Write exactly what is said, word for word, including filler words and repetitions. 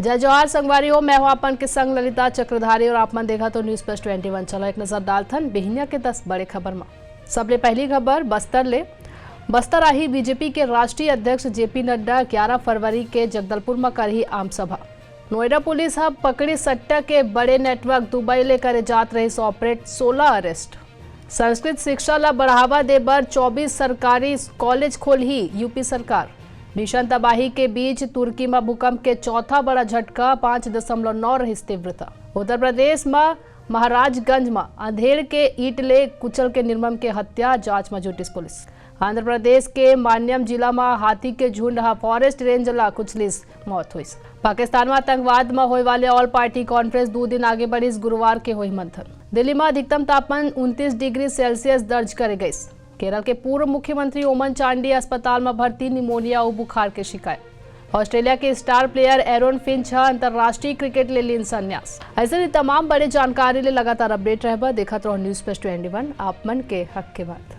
जय जोहार संगवारी हो, मैं हूं अपन के संग ललिता चक्रधारी और आप मन देखत हो News Plus Twenty One। चलो एक नजर डालथन बिहनिया के दस बड़े खबर म। सबले पहली खबर बस्तर ले। बस्तर आही बीजेपी के राष्ट्रीय अध्यक्ष जेपी नड्डा, ग्यारह फरवरी के जगदलपुर म करही आम सभा। नोएडा पुलिस ह पकड़ी सट्टा के बड़े नेटवर्क, दुबई ले करे जात रहिस ऑपरेट, सोलह अरेस्ट। संस्कृत शिक्षा ला बढ़ावा दे बर चौबीस सरकारी कॉलेज खोलही यूपी सरकार। भीषण तबाही के बीच तुर्की म भूकंप के चौथा बड़ा झटका, पाँच दशमलव नौ रहिस तीव्रता। उत्तर प्रदेश म महाराजगंज म अंधेड़ के ईंट ले कुचल के निर्मम के हत्या, जांच म जुटिस पुलिस। आंध्र प्रदेश के मान्यम जिला म हाथी के झुंड ह फॉरेस्ट रेंज ला कुचलिस, मौत होइस। पाकिस्तान म आतंकवाद म होए वाले ऑल पार्टी कॉन्फ्रेंस दू दिन आगे बढ़िस, गुरुवार के होही मंथन। दिल्ली म अधिकतम तापमान उनतीस डिग्री सेल्सियस दर्ज करे गइस। केरल के पूर्व मुख्यमंत्री ओमन चांडी अस्पताल म भर्ती, निमोनिया अउ बुखार के शिकायत। ऑस्ट्रेलिया के स्टार प्लेयर एरोन फिंच ह अंतर्राष्ट्रीय क्रिकेट ले लीन संन्यास। अइसने तमाम बड़े जानकारी ले लगातार अपडेट रहबा, देखत रहो News Plus Twenty One, आप मन के हक के बात।